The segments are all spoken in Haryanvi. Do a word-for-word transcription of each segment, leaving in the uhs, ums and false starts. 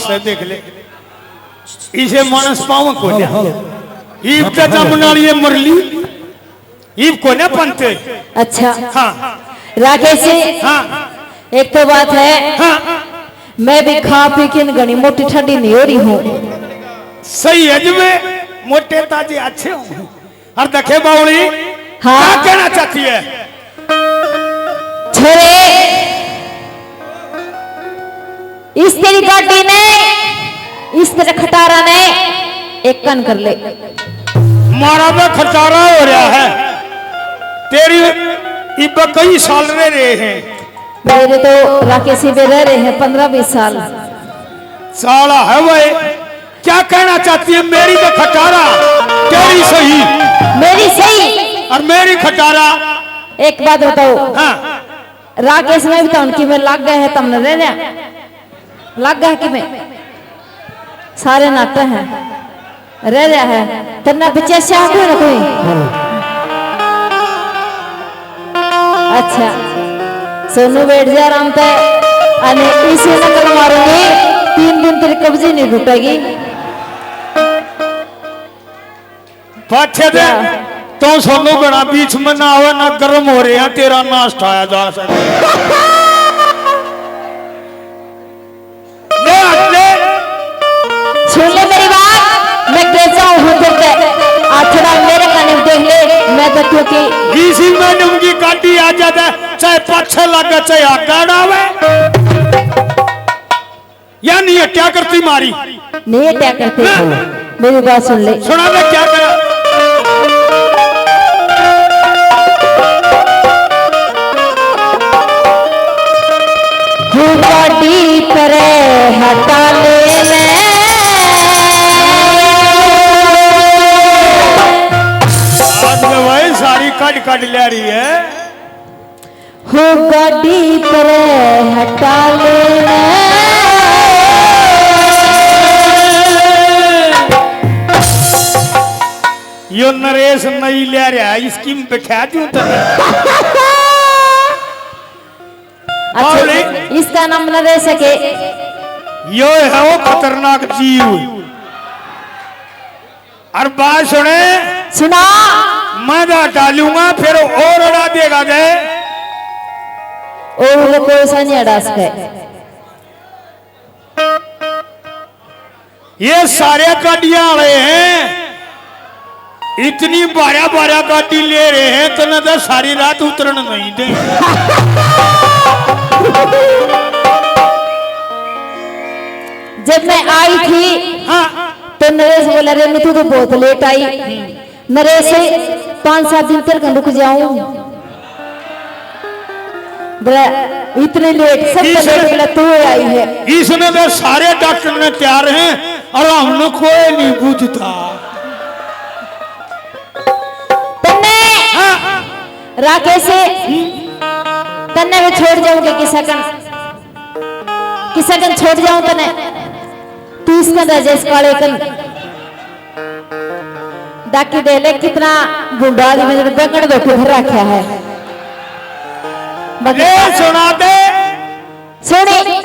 से देख ले, इसे मानस पाव को हेलो, हेलो। ईब तो जमनाल ये मरली, ईब को ना पंते। अच्छा। हाँ। राकेश जी, हाँ। एक तो बात है, हाँ। मैं भी खा पी के घनी मोटी ठंडी नहीं हो रही हूँ। सही है जी, मैं मोटे ताजे अच्छे हूँ। और देखे बावली, हाँ। क्या कहना चाहती है? छोरे, इस तेरी गाड़ी ने, इस तेरे खटारा ने एक कान कर ले। मारा तो खटारा हो रहा है। तेरी इब कई साल रह रहे हैं। मेरे तो राकेश ही पे रह रहे हैं पन्द्रह बीस साल। साला है भाई। क्या कहना चाहती है? मेरी तो खटारा, तेरी सही। मेरी सही। और मेरी खटारा। एक बात बताओ। हाँ। राकेश में भी तो उनकी में लग गए हैं, तुमने रह रहा? लग गए कि में? सारे नाते हैं। रह रहा है। तेरे ना बच्चे से आगे ना कोई। अच्छा। सोनू बैठ जा आराम पे। अने इसी नकल मारूंगी, तीन दिन तेरी कब्जी नहीं टूटेगी। पाछे दे, क्या? तो सोनू घणा बीच में ना आवे, ना गर्म हो रहे हैं, तेरा नाश ठाया जा सके। ले हट ले। सुन ले मेरी बात, मैं कैसा हूँ तेरे पे। आ थोड़ा मेरे कने देख ले, मैं तो क्योंकि डीसी मैडम की गाड़ी आ जाता, चाहे पाछे लगे, चाहे आगे आवे। या नहीं हट्या करती मारी। नहीं हट्या करती। हाँ। मेरी बात सुन ले। सुना मैं क्या करा। हूँ गाड़ी परे हटा ले ले। आज तो भाई सारी कट कट ले रही है। हो गाड़ी परे हटा ले। यो नरेश नई ले रहा है, इसकी में बैठा दूं तने। अच्छा, बावली। इसका नाम नरेश है के? यो है वो खतरनाक जीव। और बात सुने। सुना। मैं तो हटा लूंगा, फिर और अड़ा देगा दे। और कोई सा नहीं अड़ा सके। ये सारे गाड़ियां वाले हैं, इतनी बारह बारह गाड़ी ले रहे हैं, तने तो सारी रात उतरण नहीं दे। जब मैं आई थी, हाँ। तो नरेश बोला, "रेनू, तू तो बहुत लेट आई।" नरेश, पाँच सात दिन तेरे कन रुक जाऊं। बोला, "इतने लेट, सब तो इसने, लेट बोला, तू आई है।" इसने तो सारे डॉक्टर ने तैयार हैं और हमने कोई नहीं बुझता। तन्ने, हाँ। राकेश, तन्ने मैं छोड़ जाऊंगी किसा कन। किसा कन छोड़ जाऊं तने, तू इसका राजेश काले कन। डाकी दे ले, कितना भूंडा आदमी ने बेंगन धोके भर रखा है। बाकी ए, सुना दे। सुनी।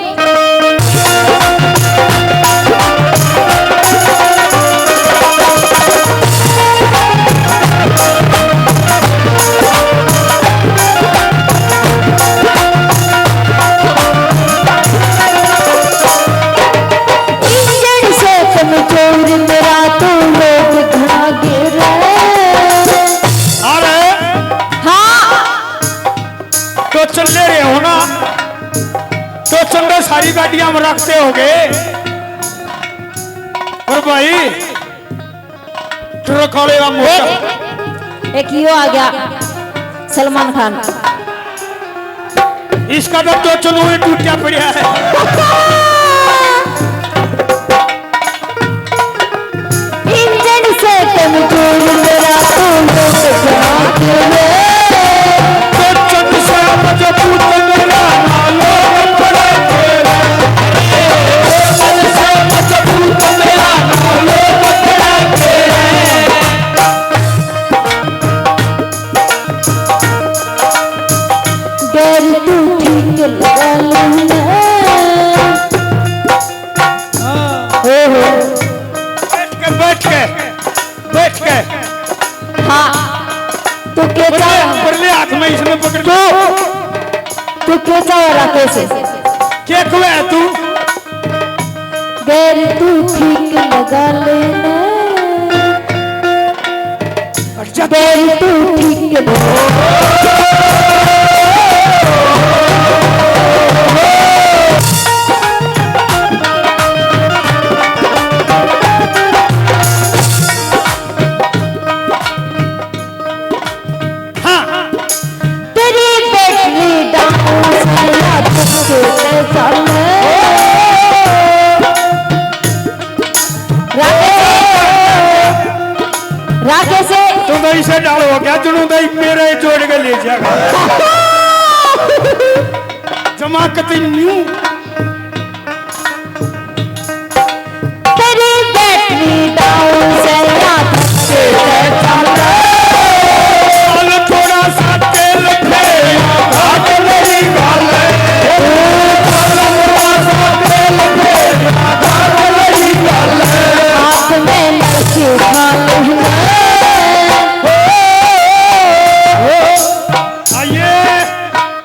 इंजन से कमजोर मेरा तू लोग घाघ रहे। अरे हाँ। तो चल ले रहे हो ना, तो चंदे सारी गाड़ियां में रखते होगे। और भाई, ट्रक वाले का मोटा। एक, एक यो आ गया, सलमान खान। इसका तो दो चुनू ही टूटा पड़ा है। इंजन से कमजोर मेरा तू लोग जान ले। तो चंद से मजबूत मेरा ना लोग पड़े तेरे। गैर तू ठीक लगा लूं मैं। तू, तू के चाहे राकेश? के कहवे तू? गैर तू ठीक लगा लेना। अच्छा। गैर तू ठीक लगा हाँ। तेरी बैटरी डाउन से या तुझे पैसा में। राकेश, राकेश। तू तो इसे डाल हो गया, जुनू तो मेरे जोड़ के ले जाएगा। जमा कती न्यू। तेरी बैटरी डाउन से या धक्के से चल। चल थोड़ा सा तेल फेर, भाग मेरी गल। चल थोड़ा सा तेल फेर, भाग मेरी गल। हाथ में लड़की उठा लेना। आइए।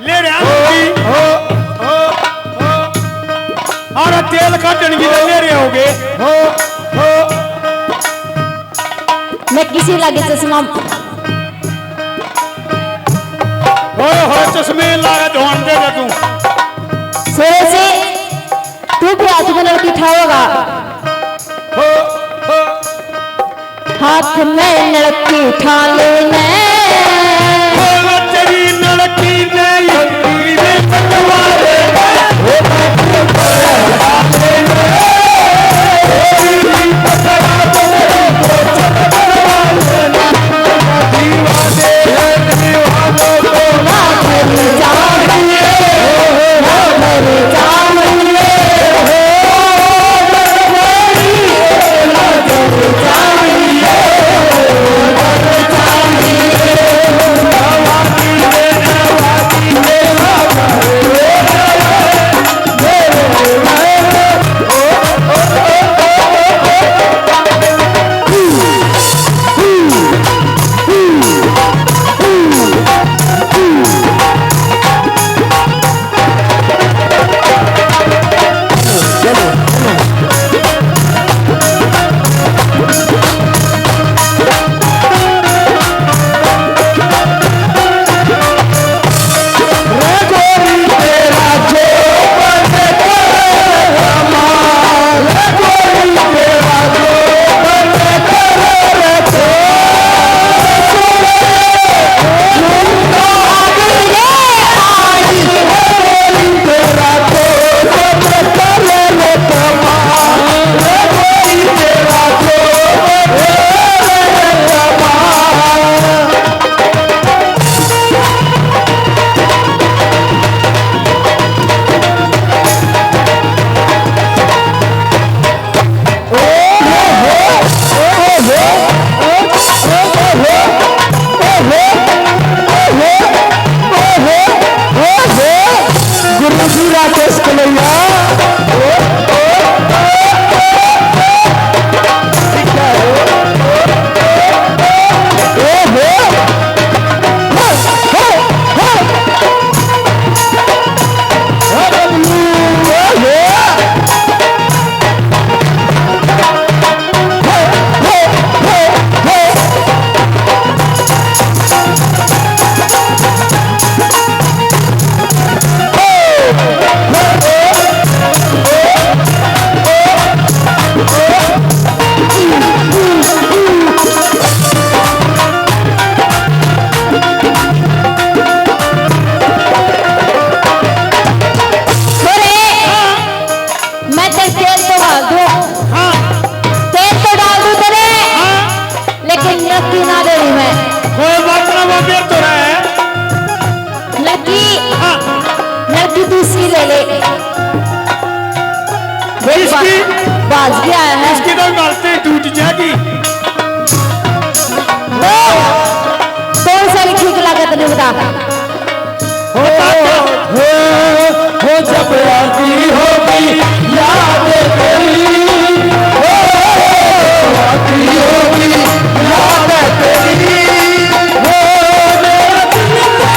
ले रहे हो, हो, हो, हो। और तेल काटन की तो ले रहे होगे। हो, हो। मैं किसी लागे चश्मा। हो, हो, चश्मे लागे ध्यान दे दे तू। सोरे से तू भी हाथ में लड़की ठाओगा। हो, हो। हाथ में लड़की उठा लेने। बोलो तेरी लड़की ने लड़की ने पटवा लेने। गुरु जी राकेश कलैया। मैं तेरे तेल तो डाल दूं। हाँ। तेल तो डाल दूं तेरे। हाँ। लेकिन नकी ना देनी मैं। कोई बात ना, वो बेर तो रहा है। नकी। हाँ। नकी दूसरी ले ले। वो इसकी, बा-, बाज भी आया है। इसकी तो गलती टूट जाएगी। ओ, कौन सा ठीक लागत नहीं बता। हो, हो, हो, जब आती होगी याद तेरी, हो, आती होगी याद तेरी, हो, मेरा दिल का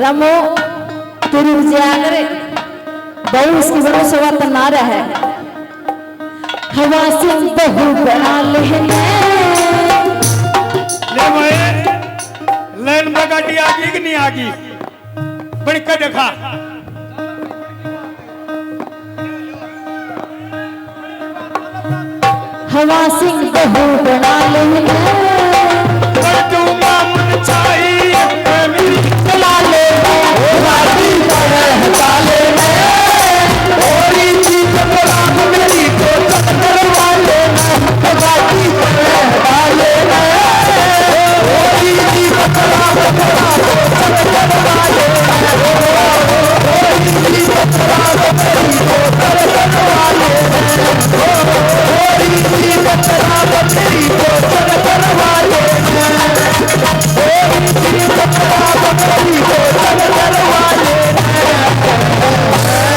तमो तेरी विजयागर बहु इसकी भरोसे वतन ना रहे। हवा सिंह बहू बना लेने। ले भाई, लाइन में गाड़ी आ गई कि नहीं आ गई? बड़ी कर देखा। हवा सिंह बहू बना लेने। पर तू मामून चाहिए मेरी। चला ले। राजी तो रहता